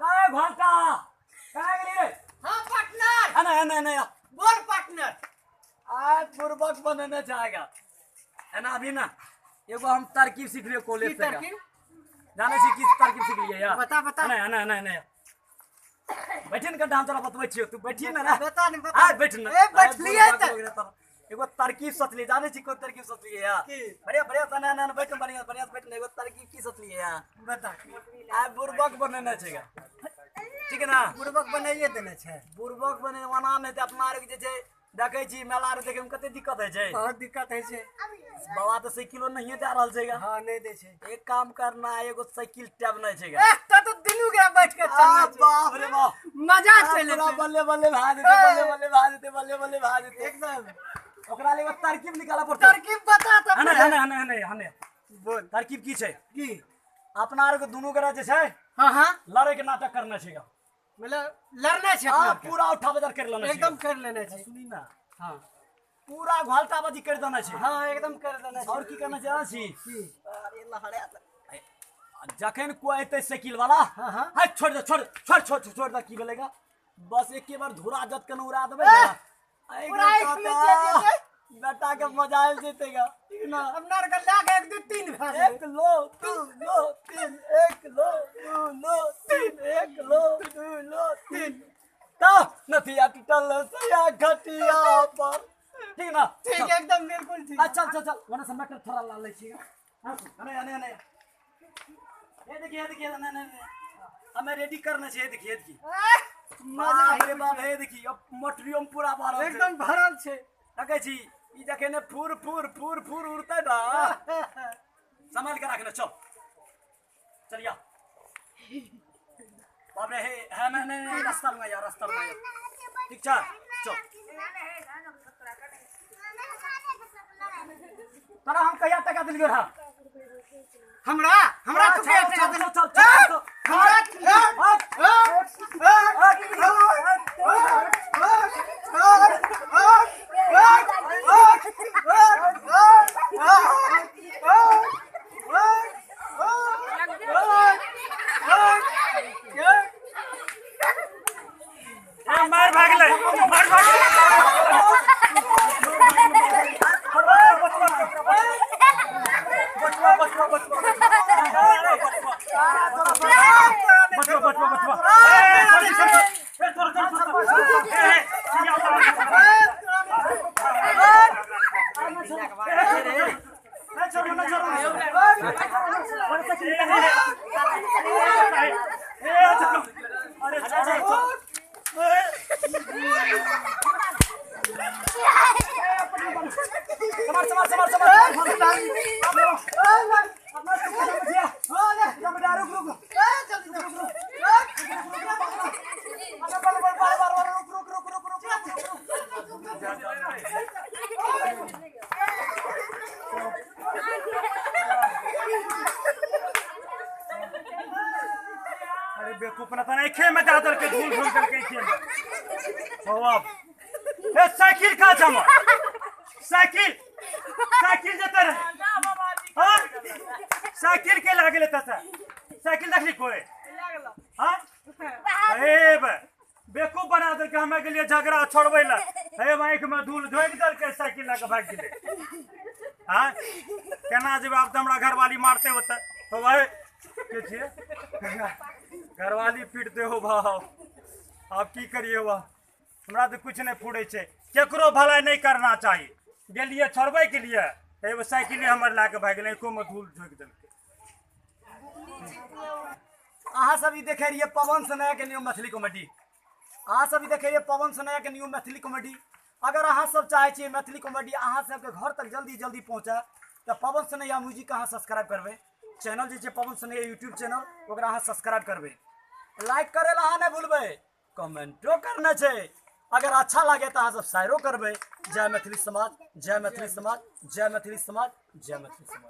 ए घंटा कहाँ गेली रे? हाँ पार्टनर। एना एना एना। बोल पार्टनर। आय बुड़बक बनेने जाएगा एना अभी ना एगो हम तरकीब सिखलियै कॉलेज की से। तरकीब? जानै छी की तरकीब सिखलियै यार? बता बता। एना एना एना एना बैठे ने कनिटा, हम तोरा बतबै छियौ, तू बैठिए ने रे। बता ने बता। आय बैठ ने। ए बैठलियै आय, तऽ। बुड़बक लोग रे। एगो तरकीब सोचलियै, जानै छी कोन तरकीब सोचलियै यार? की? बढ़िया बढ़िया से ना ना बैठ, बढ़िया बढ़िया से बैठ ने। एगो तरकीब की सोचलियै यार? बता। आय बुड़बक बनेने छै गा, ठीक है ना? बुड़बक बनाइए देने छै। बुड़बक बने ओना नहि तऽ अपना आरके जे छै देखै छी मेला आर देखै मे कते दिक्कत होइ छै। बहुत दिक्कत होइ छै। बाबा तऽ साइकिलो नहिये दए रहल छै गा। हाँ नहि दै छै। एक काम करना है, एगो साइकिल टैब नहि छै गा। ए तऽ तो दुनू गोरा बैठ के चलना आ, छै। बाप रे बाप, मजा आ, चलि पूरा एतै। बल्ले बल्ले भए जेतै, बल्ले बल्ले भए जेतै, बल्ले बल्ले भए जेतै। एकदम। ओकरा लिए एगो तरकीब निकालऽ पड़तै। तरकीब बता तऽ। हने हने हने हने हने। बोल। तरकीब की छै? की? अपना आर के दुनू गोरा जे छै हाँ हाँ लड़े के नाटक करना छै गा। मतलब लड़ना छै आ अपना आरके। पूरा उठा बजार कर लेना छै। एकदम कर लेने छै। सुनी ना। हाँ पूरा घालटाबाजी कर देना छै। हाँ एकदम कर देना छै। और की करना चाहै छी? की? अरे लहरे जखन कोई एतै साइकिल वाला, हाँ, हाँ। है छोड़ दे, छोड़ छोड़ छोड़ छोड़ दे, की भेलै गा? बस एके बार धुरा जत कन उड़ा देबै ना, पूरा आँखि में चलि जेतै। बेटा के मजा आबि जेतै गा, ठीक ना? अपना आरके लए के 1 2 3 भए जेतै। 1 लो 2 लो 3, 1 लो 2 लो 3, 1 लो 2 लो 3, तो नथिया टूटल सया घटिया पर, ठीक ना? ठीक एकदम बिल्कुल ठीक। अच्छा चल चल, वना से मैटर थोड़ा ला लै छी। हाँ, अरे अरे अरे ये देखिए, ये देखिए, नहीं नहीं नहीं, हमें रेडी करना चाहिए। देखिए देखिए, मजा बाप रे बाप, हे देखिए अब मटरियो में पूरा भरल छै। एकदम भरल छै। देखै छी ई जखन फुर फुर फुर फुर उड़तै ना, संभाल के रखना। चल चलिया। बाप रे, हे है नहीं नहीं नहीं, रास्ता लूंगा यार, रास्ता लूंगा यार। ठीक छ, चल। तोरा हम कहिया टका देलियो रहा? हमरा हमरा तू चल, के चल, टका चल, देलही? चल, चल, चल। हमरा ए, मार भागलै, मार भागलै। बचवा बचवा बचवा बचवा बचवा बचवा। ए, छोड़ छोड़ ए, छोड़ छोड़ छोड़। ए, ए, छोड़ो ना, छोड़ो ना। ए, छोड़ो। अरे छोड़ो छोड़ो। समार समार समार समार। रुक रुक रुक रुक रुक रुक रुक। अरे बेवकूफ ना तना खे में दादर के धूल धूल करके खे में। हो अब ए साइकिल का जमा, साइकिल साइकिल जते रहे। हां साइकिल के लागले तता साइकिल देखली कोई? हां ए बे बेवकूफ बना दे के हमें के लिए झगड़ा छोड़बै ला। हे बाइक में धूल झोंक दल के साइकिल लगा भाग गेलै। हां केना जेबै आब? तऽ हमरा घरवाली मारते होते। तो भाई के छियै घरवाली पीट दे हो भाव, आब की करिए बा? हमरा तऽ कुछ नहि फुरै छै। केकरो भलाई नहि करना चाही। गेलियै छोड़बै के लिए, एगो साइकिले हमर लए के भागि गेलै, एको में धूल झोंकि देलकै। अहाँ सब ई देखे रहियै पवन सनैया के न्यू मैथिली कॉमेडी। अहाँ सब ई देखे रहियै पवन सनैया के न्यू मैथिली कॉमेडी। अगर अहाँ सब चाहै छियै मैथिली कॉमेडी अहाँ सबके घर तक जल्दी जल्दी पहुँचे तऽ पवन सनैया म्यूजिक अहाँ सब्सक्राइब करबै। चैनल जे छै पवन सनैया यूट्यूब चैनल, ओकरा अहाँ सब्सक्राइब करबै। लाइक करै लए अहाँ नहि भूलबै, कमेंटो करना छै। अगर अच्छा लागे तऽ अहाँ सब शेयरो करबै। जय मैथिली समाज, जय मैथिली समाज, जय मैथिली समाज, जय मैथिली समाज।